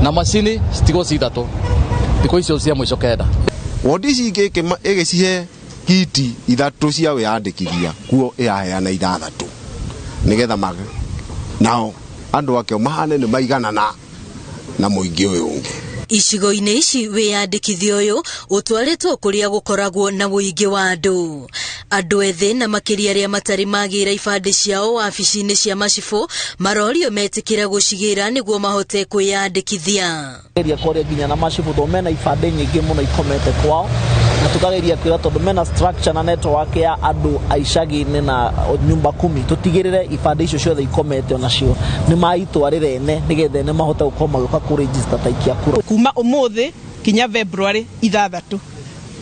Na macini citigwo ci 3 thikũ icio cia mũico 9. Wondi ici ingĩ ĩgĩcihe kiti 3 cia wĩyandĩkithia, kuo ĩraheana 6 nĩgetha nao andũ akĩo mahane nĩ maiganana na mũingĩ ũyũ ũngĩ. Icigo-inĩ ici wĩyandĩkithia ũyũ ũtwarĩtwo kũrĩa gũkoragwo na ũingĩ wa andũ. Andũ ethĩ na makĩria arĩa matarĩ magĩra ibandĩ ciao wabici-inĩ cia macibũ marorio metĩkĩre gũcigĩra nĩguo mahote kwĩyandĩkithia. Geria kwaria nginya na macibũ tondũ mena ibandĩ nyingĩ mũno ikomete kwao, na tukageria kwĩra tondũ mena structure na network ya andũ a icagi-inĩ na nyumba kumi, tũtigĩrĩre ibandĩ icio ciothe ikomete onacio nĩ maitwarĩra ene nĩgetha ene mahote gũkorwo magĩũka kũ register ta ikia kura. Kuma ũmũthĩ kinya February 6,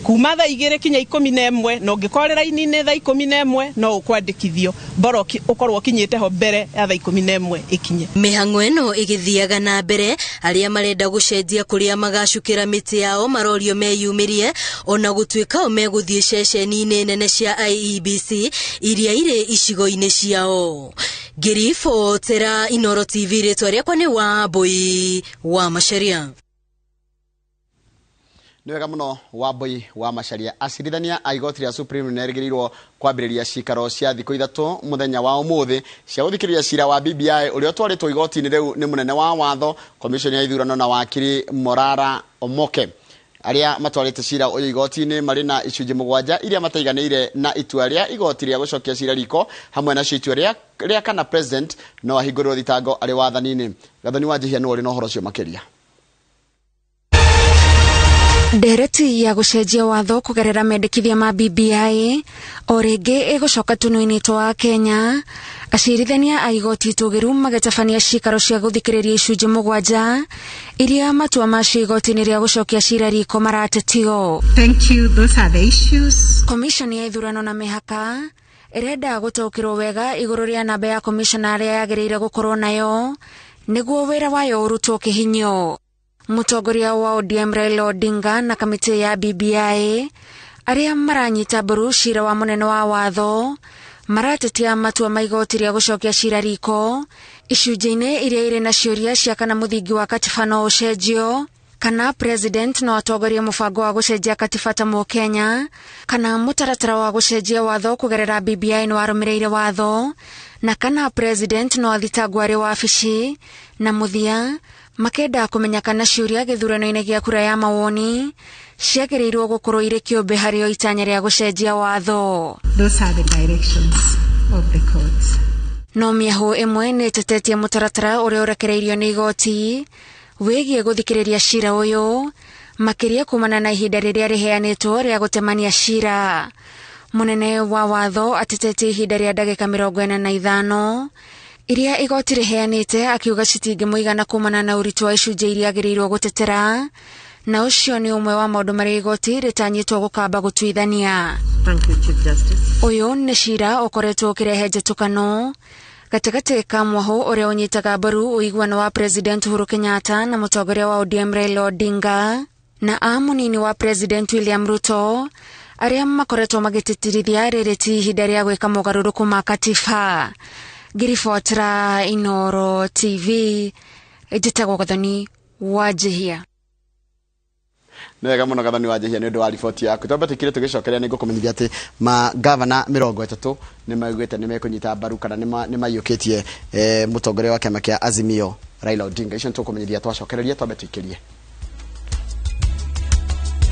kuma thaa 2 kinya 11, na ũngĩkorwo raini-inĩ thaa 11 no ũkwandĩkithio, bora ũkorwo ũkinyĩte ho mbere ya thaa 11 ĩkinye. Mĩhang'o ĩno ĩgĩthiaga na mbere, arĩa marenda gũcenjia kũrĩa magacukĩra mĩtĩ yao marorio meyumĩrie, ona gũtuĩka o megũthiĩ ceceni-inĩ nene cia IEBC iria irĩ icigo-inĩ ciao. Ngĩribotera Inooro TV, rĩtwa rĩakwa nĩ Wambui wa Macharia. Nĩ wega mũno Wambui wa Macharia. Acirithania a igoti rĩa Supreme nĩmerĩgĩrĩirwo kwambĩrĩria cikaro cia thikũ 3 mũthenya wa ũmũthĩ cia gũthikĩrĩria cira wa BBI ũrĩa ũtwarĩtwo igoti-inĩ rĩu nĩ mũnene wa watho, commission ya ithurano na wakiri Morara Omoke. Arĩa matwarĩte cira ũyũ igoti-inĩ marĩ na icunjĩ 7 iria mataiganĩire na itua rĩa igoti rĩa gũcokia cira riko, hamwe nacio itua rĩa kana president no ahingũrĩrwo thitango arĩ wathani-inĩ. Gathoni wa Njihia nĩwe ũrĩ na ũhoro ũcio makĩria. Ndereti ya gũcenjia watho kũgerera mendekithia ma BBI o rĩngĩ ĩgũcoka tũnua-inĩ twa Kenya. Acirithania a igoti itũgĩru magĩtabania cikaro cia gũthikĩrĩria icunjĩ 7 iria matua macio igoti-inĩ rĩa gũcokia cira riko maratetio. Thank you. Those are the issues. Commission ya ithurano na mĩhaka ĩrenda gũtaũkĩrwo wega igũrũ rĩa namba ya commissioner arĩa yagĩrĩire gũkorwo nayo nĩguo wĩra wayo ũrutwo kĩhinyo. Mũtongoria wa ODM Raila Odinga na kamĩtĩ ya BBI arĩa maranyita mbaru cira wa mũnene wa watho maratetia matua ma igoti rĩa gũcokia cira riko icunjĩ-inĩ iria irĩ na ciũria cia kana mũthingi wa katiba no ũcenjio, kana president no atongorie mũbango wa gũcenjia katiba ta Mũkenya, kana mũtaratara wa gũcenjia watho kũgerera BBI nĩ warũmĩrĩire watho, na kana president no athitangwo arĩ wabici, na mũthia makenda kũmenya kana ciũria gĩthurano-inĩ gĩa kura ya mawoni ciagĩrĩirwo gũkorwo irĩ kĩũmbe harĩ o itanya rĩa gũcenjia watho. Those are the directions of the court. No mĩahũ ĩmwe nĩ ĩtetetie mũtaratara ũrĩa ũrekereirio nĩ igoti wĩgiĩ gũthikĩrĩria cira ũyũ, makĩria kumana na ihinda rĩrĩa rĩheanĩtwo rĩa gũtemania cira. Mũnene wa watho atetetie ihinda rĩa ndagĩka 45 iria igoti rĩheanĩte, akiuga citingĩmũigana kumana na ũritũ wa icunjĩ iria agĩrĩirwo gũtetera, na ũcio nĩ ũmwe wa maũndũ marĩa igoti rĩtanyĩtwo gũkamba gũtuithania. Thank you, Chief Justice. Ũyũ nĩ cira ũkoretwo ũkĩrehe njatũkano gatagatĩ ka mwahũ ũrĩa ũnyitaga mbaru ũiguano wa President Uhuru Kenyatta na mũtongoria wa ODM Raila Odinga na a mũnini wa President William Ruto arĩa makoretwo magĩtĩtĩrithia rĩrĩ ti ihinda rĩa gwĩka mogarũrũku ma katiba. Ngĩribotera Inooro TV, njĩtagwo Gathoni wa Njihia. Nĩ wega mũno Gathoni wa Njihia nĩ ũndũ wa riboti yaku. Twambe tũkire tũgĩcokeria, nĩ ngũkũmenyithia atĩ ma gavana 30 nĩ maugĩte nĩ mekũnyita mbaru kana nĩ maiyũkĩtie mũtongoria wa kĩama kĩa Azimio Raila Odinga. Icio nĩ tũkũmenyithia twacokereria, twambe tũikĩrie.